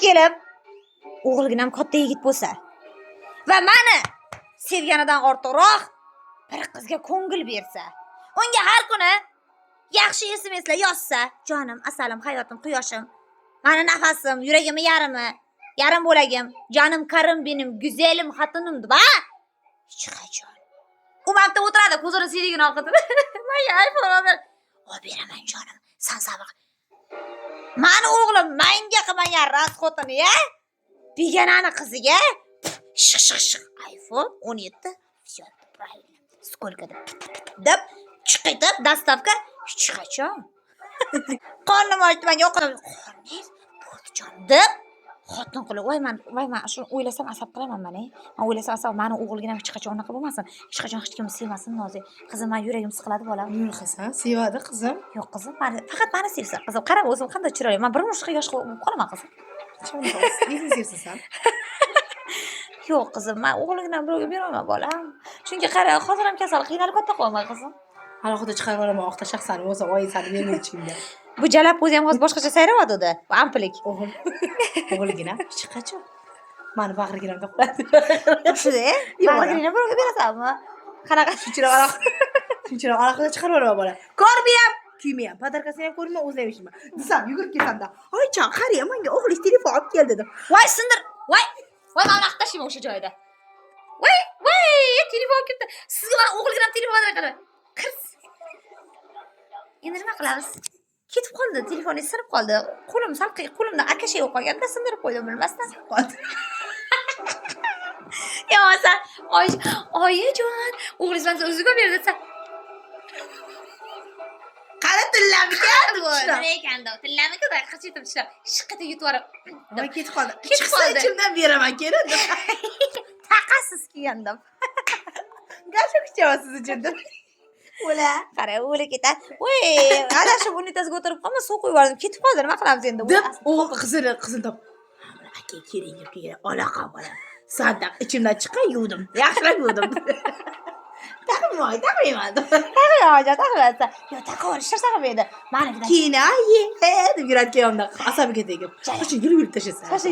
Kelib, o'g'ilginam katta yigit bo'lsa va mani sevganidan ortiqroq bir qizga ko'ngil bersa, unga har kuni yaxshi SMSlar yozsa, jonim, asalim, hayotim, quyoshim, mani nafasim, yuragimni yarmi, yarim bo'lagim, jonim, karim benim, güzelim xotinim deb, a, hech qachon. U maktabda o'tiradi, ko'zini siydigini oqitib, manga iPhone olib ber, olib beraman, jonim, san sabr. Mani o'g'lim manga qilmagan расход ini ya begonani qiziga shiq shiq shiq iPhone 17, все правильно, сколько deb chiqitib доставка. Hech qachon. Qornim ochdi, manga ovqat, qorningiz bo'ldi, jonim, deb xotin qilib. Voy man, voy man, shuni o'ylasam asab qilaman man. Man o'ylasam asab. Mani o'g'ilginam hech qachon unaqa bo'lmasin, hech qachon hech kimni sevmasin. Nozik qizim, mani yuragim siqiladi, bolam. Hasan sevadi, qizim. Yo'q, qizim, mani faqat mani sevsin, qizim. Qarama, o'zim qanday chiroyli, man bir mushtga yosh bo'lib qolaman, qizim. Lekin sevsin san. Yo'q, qizim, man o'g'limdan birovga berolman, bolam, chunki qara, hozir ham kasal, qiynalib katta qilyapman, qizim. Alohida chiqarib olaman oqta shaxsani o'zi oyisani meni ichimga. Bu jalab o'zi ham hozir boshqacha sayrayotgandi, bu ampilik. O'g'il, o'g'ilgina hech qachon mani bag'riginamda qoladi. Shuni Yo'q. bag'ringni birovga berasanmi, qanaqa? Shunchalar alohida, shunchalar alohida chiqarib olaman, bola. Ko'rmayam, kuymayam, подарка sini ham ko'rmayman, o'zim ham eshitmayman desam, yugurib kelsamda, "Oyijon, qarang, manga o'g'lingiz telefon olib keldi", dedim. Voy, sindir, voy, voy, mana bunaqa tashlayman o'sha joyida. Voy, voy, telefon kelibdi sizga, mana o'g'ilginam telefon qilib kirs. Endi nima qilamiz? Ketib qoldi, telefoningiz sinib qoldi. Qo'lim sal, qo'limda akasha yo'q qolganda sindirib qo'ydim bilmasdan. Qoldi. Yo bo'lmasa, "Oyijon, o'g'lingiz mana o'ziga berdi", desa. Qani, tillamikan? Nima ekan deb, tillamiki, qachitib tishlab, shiq etib yutib yuborib. Voy, ketib qoldi. Ketib Chiqsa, qoldi. ichimdan beraman kelin deb. Taqasiz kelgan deb. Gashak ichaman siz uchun deb. O'la. Qara, o'lib ketadi. Voy, adashib unitazga o'tirib qolma, suv quyib yubordim, ketib qoldi. Nima qilamiz endi? Deb o'g'il qizini top, aka, keling deb kelgan olaqa bola sandan ichimdan chiqqan, yuvdim, yaxshilab yuvdim, taqmayman, taqmayman deb. Taqmayman, taqmayapsan. Yo'q, taqib olishtirsa qilmaydi manikidan. Keyin "Aye" deb yuradi kuyovimda, asabiga tegib, shosha, yulib yulib tashlasan. Shosha.